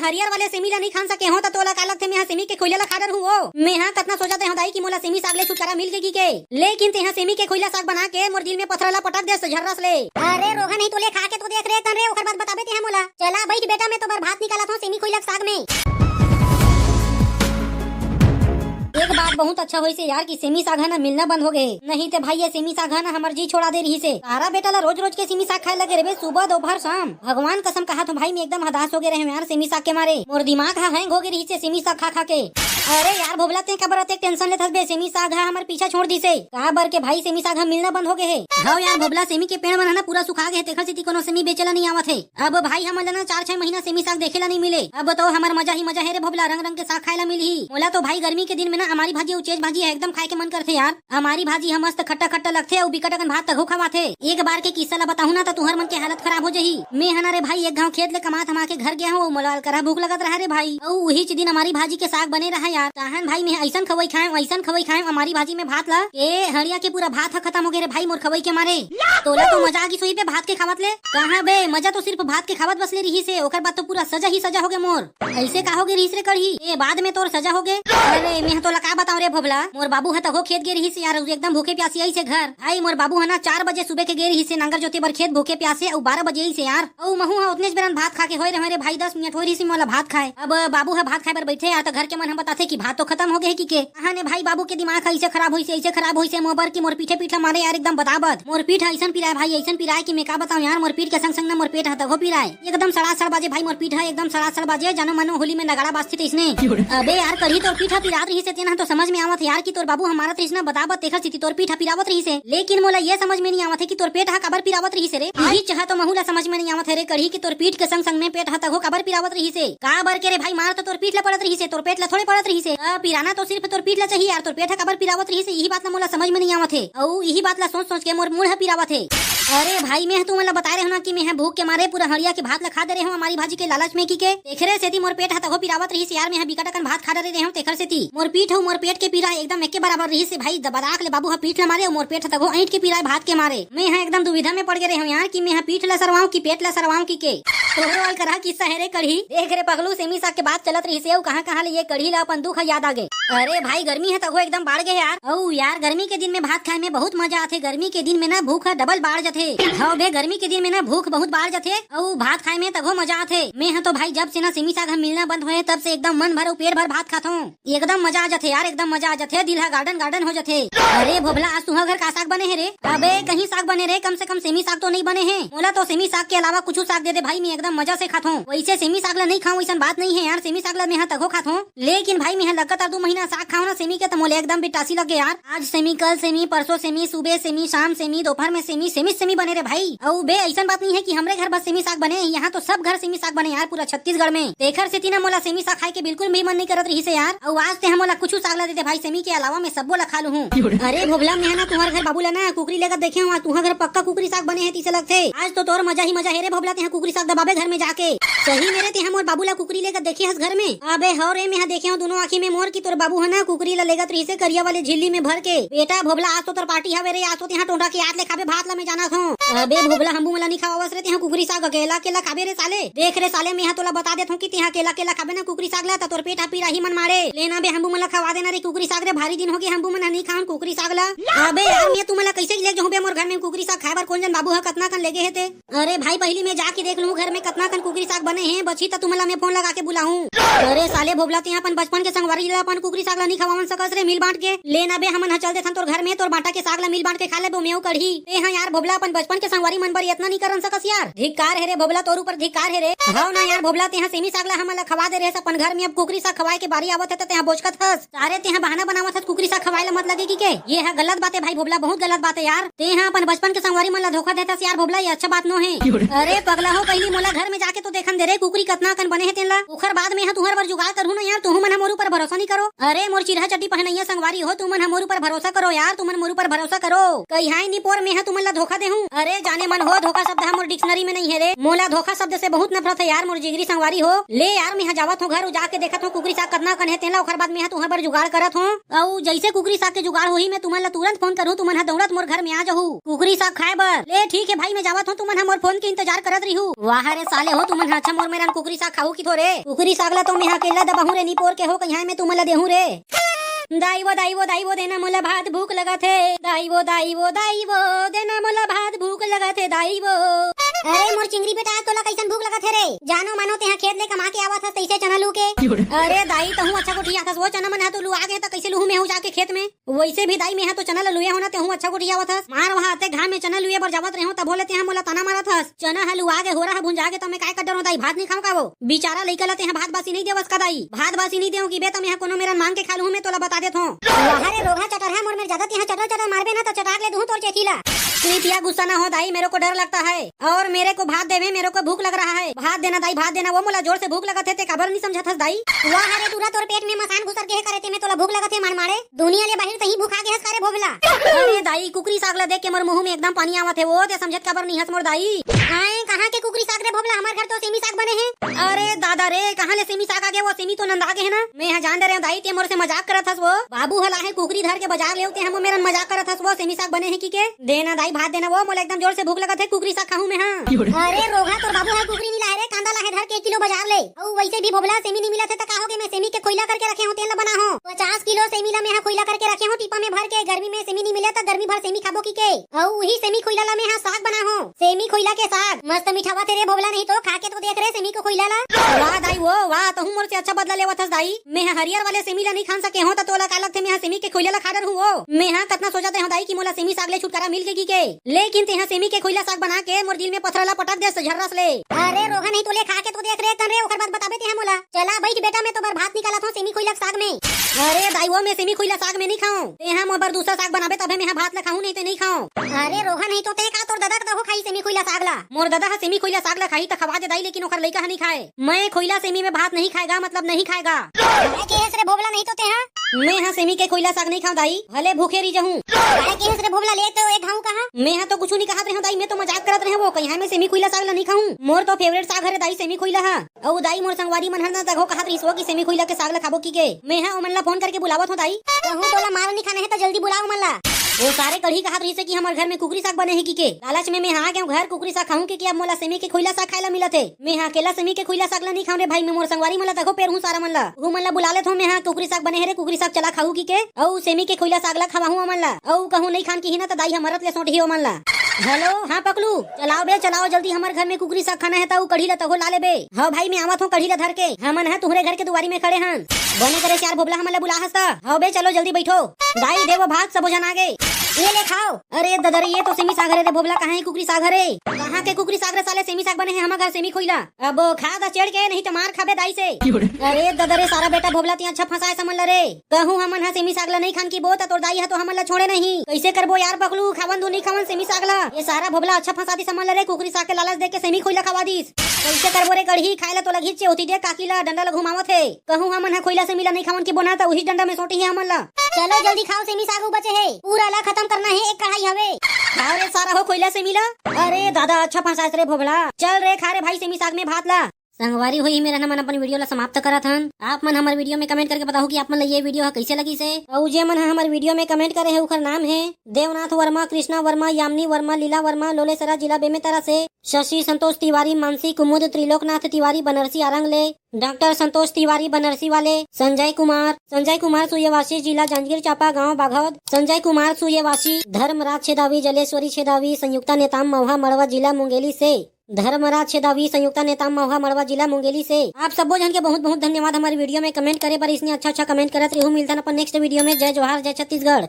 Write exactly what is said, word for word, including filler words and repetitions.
हरियर वाले सेमी ला नहीं खान सके हो, त तोला का लगथे, मेहा सेमी के खोइला ला खा डरहूं वो? मेहा कतना सोचत रहेंव दाई कि मोला सेमी साग ले छुटकारा मिल गे कि के, लेकिन तेहा सेमी के खोइला साग बना के मोर दिल में पथरा ला पटक देस झर्रस ले। अरे रोहन, नहीं तोले खा के तो देख रे तन रे, ओकर बाद बताबे तेहा मोला। चला बइठ बेटा, मैं तो बर भात निकालत हूं सेमी खोइला के साग में। एक बात बहुत अच्छा होइसे यार कि सेमी साग ह ना मिलना बंद हो गए, नहीं ते भाई ये सेमी साग ह ना हमर जी छोड़ा दे रहिसे। तारा बेटा ला रोज रोज के सेमी साग खाए लगे रेबे, सुबह दोपहर शाम। भगवान कसम कहा तो भाई, मैं एकदम हदास हो गए रहे हूँ यार सेमी साग के मारे। मोर दिमाग ह हैंग हो गए रहिसे सेमी साग खा खा के। अरे यार भोभला, ते काबर अतेक टेंशन लेत हस बे? सेमी साग ह हमर पीछा छोड़ दिसे। काबर के भाई सेमी साग ह मिलना बंद हो गए हे। हव यार भोभला, सेमी के पेड़ मन ह ना पूरा सुखा गए हे, तेखर सेती कोनो सेमी बेचे ला नहीं आवत हे। अब भाई हमन ला ना चार छह महीना सेमी साग देखे ला नहीं मिले। अब तो हमर मजा ही मजा हे रे भोभला, रंग रंग के साग खाए ला मिलही। मोला तो भाई गर्मी के दिन में ना अमारी भाजी अउ चेच भाजी ह एकदम खाए के मन करथे यार। अमारी भाजी ह मस्त खट्टा खट्टा लगथे अउ बिकट अकन भात तघो खवाथे। एक बार के किस्सा ला बताहूं ना त तुहर मन के हालत खराब हो जही। मैं ह ना रे भाई एक घांव खेत ले कमा थमा के घर गया हूं अउ मोला अलकरहा भूख लगत रहा रे भाई। अउ उहीच दिन अमारी भाजी के साग बने रहा यार। तहन भाई मैं अइसन खवई खाएंव, अइसन खवई खाएंव अमारी भाजी में भात ला, ए हड़िया के पूरा भात ह खत्म हो गए रे भाई मोर खवई के मारे। तोला तो मजा आ गिस होही बे भात के खावत ले। कहां बे, मजा तो सिर्फ भात के खावत बस ले रहिसे, ओकर बाद तो पूरा सजा ही सजा हो गए मोर। अइसे का हो गे रहिस रे कढ़ी? ए, बाद में तोर सजा हो गे। अरे, मैं तोला का बताऊं रे भोभला, मोर बाबू ह तको खेत गे रहिस यार, एकदम भूखे प्यासी आइस हे घर। भाई, मोर बाबू ह ना चार बजे सुबह के गे रहिस हे नांगर जोते बर खेत भूखे प्यासे, अउ बारह बजे आइस हे यार। अउ महू ह ओतनेच बेरन भात खा के होए रहे रे भाई, दस मिनट होए रहिस हे मोला भात खाए। अब बाबू ह भात खाए बर बैठे यार, त घर के मन ह बताथे कि भात तो खत्म हो गे हे कि के। कहां ने भाई बाबू के दिमाग ह अइसे खराब होइस हे, अइसे खराब होइस हे मोबर कि मोर पीठे पीठ ला मारे यार, एकदम बदाबद। मोर पीठ ह अइसन पिराए भाई, अइसन पिराए कि मैं का बताऊं यार, मोर पीठ के संग संग ना मोर पेट ह तको पिराए। एकदम सड़ासड़ बाजे भाई मोर पीठ ह, एकदम सड़ासड़ बाजे, जानो मानो होली में नगाड़ा बाजथे तइसने। अबे यार, कढ़ी तोर पीठ ह पिरात रहिस हे, तेन ह तो समझ में आवत हे यार कि तोर बाबू ह मारत रहिस ना बदाबद, तेखर सेती तोर पीठ ह पिरावत रहिस हे। लेकिन मोला ये समझ में नहीं आवत हे कि तोर पेट ह काबर पिरावत रहिस हे रे। इही चहा तो महू ला समझ में नहीं आवत हे रे कढ़ी कि तोर पीठ के संग संग में पेट ह तको काबर पिरावत रहिस हे। काबर के रे भाई, मार तो तोर पीठ ला पड़त रहिस हे, तोर पेट ला थोड़े पड़त रहिस हे। अ, पिराना तो सिर्फ तोर पीठ ला चाहिए यार, तोर पेट ह काबर पिरावत रहिस हे, इही बात ला मोला समझ में नहीं आवत हे। अउ इही बात ला सोच सोच के मोर मूड़ ह पिरावत हे। अरे भाई, मैं ह तुमन ला बताए रहेंव ना कि मैं ह भूख के मारे पूरा हड़िया के भात ला खा दे रहेंव अमारी भाजी के लालच में कि के। तेखरे सेती मोर पेट ह तको पिरावत रहिस यार, मैं ह बिकट अकन भात खा डरे रहेंव, तेखर सेती मोर पीठ अउ मोर पेट के पीरा एकदम एके बराबर रहिस हे भाई। बदाक ले बाबू ह पीठ ला मारे अउ मोर पेट ह तको ऐंठ के पिराए भात के मारे। मैं ह एकदम दुविधा में पड़ गे रहेंव यार कि मैं ह पीठ ला सरवाऊं कि पेट ला सरवाऊं कि के। तोहरो अलकरहा किस्सा हे रे कढ़ी। देख रे पगलू, सेमी साग के बात चलत रहिस हे, अउ कहां कहां ले ये कढ़ी ला अपन दुख ह याद आ गे। अरे भाई, गर्मी ह तको एकदम बाढ़ गे हे यार। अउ यार, गर्मी के दिन में भात खाए में बहुत मजा आथे। गर्मी के दिन में ना भूख ह डबल बाढ़ जथे। हव बे, गर्मी के दिन में ना भूख बहुत बाढ़ जथे, अउ भात खाए में तको मजा आथे। मैं ह तो भाई जब से ना सेमी साग ह मिलना बंद होए, तब से एकदम मन भर अउ पेट भर भात खाथों। एकदम मजा आ जथे यार, एकदम मजा आ जथे। दिल ह गार्डन गार्डन हो जथे। अरे भोभला, आज तुंहर घर का साग बने हे रे? अबे कहीं साग बने रे, कम से कम सेमी साग तो नहीं बने हे। मोला तो सेमी साग के अलावा कुछु साग दे दे भाई, मैं एकदम मजा से खाथों। वैसे सेमी साग ला नहीं खाऊं, वैसन बात नहीं हे यार, सेमी साग ला मैं ह तको खाथों। लेकिन भाई, मैं ह लगातार दू महीना साग खाऊं ना सेमी के, त मोला एकदम बिटासी लग गे यार। आज सेमी, कल सेमी, परसों सेमी, सुबह सेमी, शाम सेमी, दोपहर में सेमी, सेमी सेमी बने रे भाई। अउ बे, अइसन बात नहीं हे कि हमरे घर बस सेमी साग बने, यहां तो सब घर सेमी साग बने यार, पूरा छत्तीसगढ़ में। तेखर सेती ना मोला सेमी साग खाए के बिल्कुल भी मन नहीं करत रहिस हे यार। अउ आज तेहा मोला कुछु साग ला दे दे भाई, सेमी के अलावा मैं सब्बो ला खा लूहूं। अरे भोभला, मैं ह ना तुंहर घर बाबू ला ना कुकरी लेगत देखे हंव, तुंहर घर पक्का कुकरी साग बने हे तइसे लगथे। आज तो तोर मजा ही मजा हे रे भोभला, तेहा कुकरी साग दबाबे घर में जाके। सही में रे, तेहा मोर बाबू ला कुकरी लेगत देखे हस घर में? अबे हव रे, मैं ह देखे हंव दूनों आंखी में मोर कि तोर बाबू ह ना कुकरी ला लेगत रहिस हे करिया वाले झिल्ली में भर के। बेटा भोभला, आज तो तोर पार्टी हवे रे, आज तो तेहा टोंटा के आत ले खाबे भात ला, मैं जानत हंव। अबे भोभला, हम्बू मन ला नहीं खवावस रे तेहा कुकरी साग, अकेला अकेला खाबे रे साले। देख रे साले, मैं ह तोला बता देत हंव कि तेहा अकेला अकेला खाबे ना कुकरी साग ला, त तोर पेट ह पिराही मन मारे। ले ना बे, हम्बू मन ला खवा देना रे कुकरी साग रे, भारी दिन हो गे हम्बू मन ह नहीं खावन कुकरी साग ला। अबे यार, मैं तुमन ला कइसे ले जाहूं बे मोर घर में कुकरी साग खाए बर, कोन जन बाबू ह कतना कन लेगे हे ते। अरे भाई, पहिली मैं जाके देख लूं घर में कतना कन कुकरी साग बने हे, बची त तुमन ला मैं फोन लगा के बुलाहूं। अरे साले भोभला, तेहा अपन बचपन के संगवारी ला अपन कुकरी साग ला नहीं खवावन सकस रे मिल बांट के। ले ना बे, हमन ह चल देथन तोर घर में, तोर बांटा के साग ला मिल बांट के खा लेबो मैं अउ कढ़ी। तेहा यार भोभला, अपन बचपन के संगवारी मन बर एतना नहीं करन सकस यार। धिक्कार हे रे भोभला, तोर ऊपर धिक्कार हे रे। हव ना यार भोभला, तेहा सेमी साग ला हमन ला खवा दे रहेस अपन घर में, अब कुकरी साग खवाए के बारी आवत हे त तेहा बोचकत हस। सारे तेहा बहाना बनावत हस कुकरी साग खवाए ला मत लगे कि के। ये ह गलत बात हे भाई भोभला, बहुत गलत बात हे यार। तेहा अपन बचपन के संगवारी मन ला धोखा देथस यार भोभला, ये अच्छा बात नो हे। अरे पगला हो, पहिली मोला घर में जाके तो देखन दे रे, कुकरी कतना कन बने हे तेन ला। ओखर बाद में ह तुंहर बर जुगाड़ करहूं ना यार, तुहू मन ह मोर ऊपर भरोसा नहीं करो। अरे मोर चिरहा चड्डी पहनइया संगवारी हो, तुमन ह मोर ऊपर भरोसा करो यार, तुमन मोर ऊपर भरोसा करो। कहिहां नहीं पोर, मैं ह तुमन ला धोखा देहूं। अरे जाने मन हो, धोखा शब्द ह मोर डिक्शनरी में नहीं हे रे। मोला धोखा शब्द से बहुत नफरत हे यार मोर जिगरी संगवारी हो। ले यार, मैं ह जावत हों घर, जाके देखत हों कुकरी साग कतना कन हे तेला, ओखर बाद मैं ह तुंहर बर जुगाड़ करत हों। अउ जइसे कुकरी साग के जुगाड़ होही, मैं तुमन ला तुरंत फोन करहूं, तुमन ह दौड़त मोर घर में आ जाहू कुकरी साग खाए बर। ले ठीक हे भाई, मैं जावत हों, तुमन ह मोर फोन के इंतजार करत रिहू। वाह रे साले हो, तुमन ह अच्छा मोर मेरन कुकरी साग खाहू किथो रे। कुकरी साग ला तो मैं ह अकेला दबाहूं रे, निपोर के हो कहिहां मैं तुमन ला देहूं रे। दाई वो, दाई वो, दाई वो, देना मोला भात भूख लगत हे। दाई वो, दाई वो, दाई वो, देना मोला भात भूख लगत हे, दाई वो। अरे मोर चिंगरी बेटा, आज तोला कइसन भूख लगत हे रे? जानो मानो तेहा खेत ले कमा के आवत हस तइसे चना लू के। अरे दाई, तहूं अच्छा गोठियाथस वो, चना मन ह तो लुआ गे त कइसे लूहूं मैं हूं जाके खेत में? वइसे भी दाई, मैं ह तो चना ल लुए हों ना, तेहूं अच्छा गोठियावत हस। मार वहां अतेक घाम में चना लुए बर जावत रेहेंव, तभो ले तेहा मोला ताना मारत हस। चना ह लुआ गे, होरा ह भुंजा गे, त मैं काय कर डरों दाई, भात नहीं खांव का वो? बिचारा लइका ल तेहा भात बासी नहीं देवस का दाई? भात बासी नहीं देवं किबे त मैं ह कोनो मेरन मांग के खा लूहूं, मैं तोला बता देत हों। वाह रे रोगहा चटरहा, मोर मेर जादा तेहा चटर चटर मारबे ना त चटाक ले दूहूं तोर चेथी ला। प्रीतिया गुस्सा ना हो दाई, मेरे को डर लगता है। और मेरे को भात देवे, मेरे को भूख लग रहा है। भात देना दाई, भात देना, वो मोला जोर से भूख लगत हे, ते काबर नहीं समझत हस दाई? वाह रे टूरा, तोर पेट में मसान घुसर गे हे करे ते में तोला भूख लगत हे मार मारे। दुनिया ले बाहिर तहीं भूखा गे हस का रे भोभला? अरे दाई, कुकरी साग ला देख के मोर मुंह में एकदम पानी आवत हे, वो ते समझत काबर नहीं हस मोर दाई? आए, कहाँ के कुकरी साग रे भोभला, हमर घर तो सेमी साग बने हे। अरे दादा रे, कहाँ ले सेमी साग आ गे, वो सेमी तो नंदा गे हे ना। मैं ह जान डरेंव दाई, ते मोर से मजाक करत हस वो। बाबू ह लाहे कुकरी धर के बजार ले, ते ह मोर मेरन मजाक करत हस वो, सेमी साग बने हे कि के? देना दाई भात देना वो, मोला एकदम जोर से भूख लगत हे, कुकरी साग खाहूं मैं ह। अरे रोगहा, तोर बाबू ह कुकरी नी लाहे रे, कांदा लाहे धर के एक किलो बजार ले। अउ वइसे भी भोभला सेमी नी मिलत हे त का होगे, मैं सेमी के खोइला करके रखे हों, तेन ल बना हों। पचास किलो सेमी ला मैं ह खोइला करके रखे हों, टीपा में भर के, गर्मी में सेमी नी मिले त गर्मी भर सेमी खाबो कि के। अउ उही सेमी खोइला ला मैं ह साग बना हों, सेमी खोइला के साग। मस्त मिठावत हे रे भोभला, नहीं तो खा के तो देख रे सेमी के खोइला ला। वाह दाई वो, वाह, तहूं मोर से अच्छा बदला लेवत हस दाई। मैं ह हरियर वाले सेमी ला नहीं खान सके हों, त तोला का लगथे मैं ह सेमी के खोइला ला खा डरहूं वो? मैं ह कतना सोचत रेहेंव दाई कि मोला सेमी साग ले छुटकारा मिल गे कि के, लेकिन तेहा सेमी के खोइला साग बना के मोर दिल में पथरा ला पटक देस झर्रस ले। अरे रोगहा, नहीं तो ले खा के तो देख रे तन रे, ओकर बाद बताबे तेहा मोला। चला बइठ बेटा, मैं तो बर भात निकालत हों सेमी खोइला के साग में। अरे दाई वो, मैं सेमी खोइला साग में नहीं खाऊं, तेहा मोर बर दूसरा साग बनाबे तभे मैं ह भात ला खाहूं, नहीं तो नहीं खाऊं। अरे रोगहा, नहीं तो ते का तोर ददा के दहो खाही सेमी खोइला साग ला? मोर ददा ह सेमी खोइला साग ला खाही त खवा दे दाई, लेकिन ओकर लइका ह नहीं खाए। मैं खोइला सेमी में भात नहीं खाएगा, मतलब नहीं खाएगा। काय केहेस रे भोभला, नहीं तो तेहा? मैं ह सेमी के खोइला साग नहीं खाऊं दाई, भले भूखे रही जाहूं। काय केहेस रे भोभला, ले तो एक घाव कहा। मैं ह तो कुछु नहीं कहत रेहेंव दाई, मैं तो मजाक करत रेहेंव वो, कहिहां मैं सेमी खोइला साग ला नहीं खाऊं। मोर तो favourite साग हरे दाई सेमी खोइला ह। अउ दाई, मोर संगवारी मन ह ना तघो कहत रहिस वो कि सेमी खोइला के साग ला खाबो कि के। मैं ह ओमन ला फोन करके बुलावत हों दाई। कहूं तोला मार नहीं खाना हे त जल्दी बुला ओमन ला। वो सारे कढ़ी कहत रहिस कि हमर घर में कुकरी साग बने हे कि के। लालच में मैं ह आ गेंव घर कुकरी साग खाहूं के, कि अब मोला सेमी के खोइला साग खाए ला मिलत हे। मैं ह अकेला सेमी के खोइला साग ला नहीं खाऊं रे भाई, मैं मोर संगवारी मन ला तघो पेरहूं सारा मन ला। उहू मन ला बुला लेत हों मैं ह, कुकरी साग बने हे रे, कुकरी साग चला खाहू कि के। अउ सेमी के खोइला साग ला खवाहूं ओमन ला। अउ कहूं नहीं खान किही ना त दाई ह मरत ले सोंटही ओमन ला। हेलो, हाँ पकलू, चलाओ बे, चलाओ जल्दी, हमर घर में कुकरी साग खाना हे त उ कढ़ी ला तघो ला लेबे। हव भाई, मैं आवत हों कढ़ी ला धर के, हमन ह तुहरे घर के दुवारी में खड़े हन। बने करे यार भोभला, हमन ला बुलाहस त। हव बे, चलो जल्दी बइठो। दाई देवो भात, सबो झन आ गे। ये ले खाओ। अरे ददा रे, ये तो सेमी साग हरे रे भोभला, कहाँ हे कुकरी साग हरे? कहाँ के कुकरी साग रे साले, सेमी साग बने हे हमर घर सेमी खोइला। अब खा दा चेड़ के, नहीं त मार खाबे दाई से। अरे ददा रे, सारा बेटा भोभला तिया अच्छा फंसाए समझ ल रे। कहूं हमन ह सेमी साग ल नहीं खान किबो त तोर दाई ह तो हमन ल छोड़े नहीं। कइसे करबो यार पकलू, खावन दू नहीं खावन सेमी साग ल। ये सारा भोभला अच्छा फंसा दिस हमन ल रे, कुकरी साग के लालच दे के सेमी खोइला खवा दिस। कइसे करबो रे कढ़ी, खाए ल तो लगही चेउती दे काकी ल, डंडा ल घुमावत हे। कहूं हमन ह खोइला सेमी ल नहीं खावन किबो ना त उही डंडा में सोंटही हमन ल। चलो जल्दी खाओ, सेमी साग बचे हे, पूरा ला खतम करना हे, एक कढ़ाई हवे। खाओ रे सारा हो खोइला सेमी ला। अरे दादा, अच्छा फंसास रे भोभला। चल रे, खा रे भाई सेमी साग में भात ला। संगवारी हो, इही मेर हमन अपन video ला समाप्त करत हन। आप मन हमर video में comment करके बताहू कि आप मन ला ये video ह कइसे लगिस हे। अउ जे मन ह हमर video में comment करे हे, उखर नाम हे देवनाथ वर्मा, कृष्णा वर्मा, यामिनी वर्मा, लीला वर्मा, लोलेसरा, जिला बेमेतरा से। शशि संतोष तिवारी, मानसी कुमुद, त्रिलोकनाथ तिवारी, बनारसी आरंग ले। डॉक्टर संतोष तिवारी, बनारसी वाले। संजय कुमार, संजय कुमार सूर्यवंशी, जिला जांजगीर चांपा, गांव बाघौद। संजय कुमार सूर्यवंशी, धर्मराज छेदावी, जलेश्वरी छेदावी, संयुक्ता नेताम, मवहा मड़वा, जिला मुंगेली से। धर्मराज छेदावी, संयुक्ता नेताम, मवहा मड़वा, जिला मुंगेली से। आप सबो झन के बहुत बहुत धन्यवाद हमर video में comment करे बर। इसने अच्छा अच्छा comment करत रहू। मिलथन अपन next video में। जय जोहार, जय छत्तीसगढ़।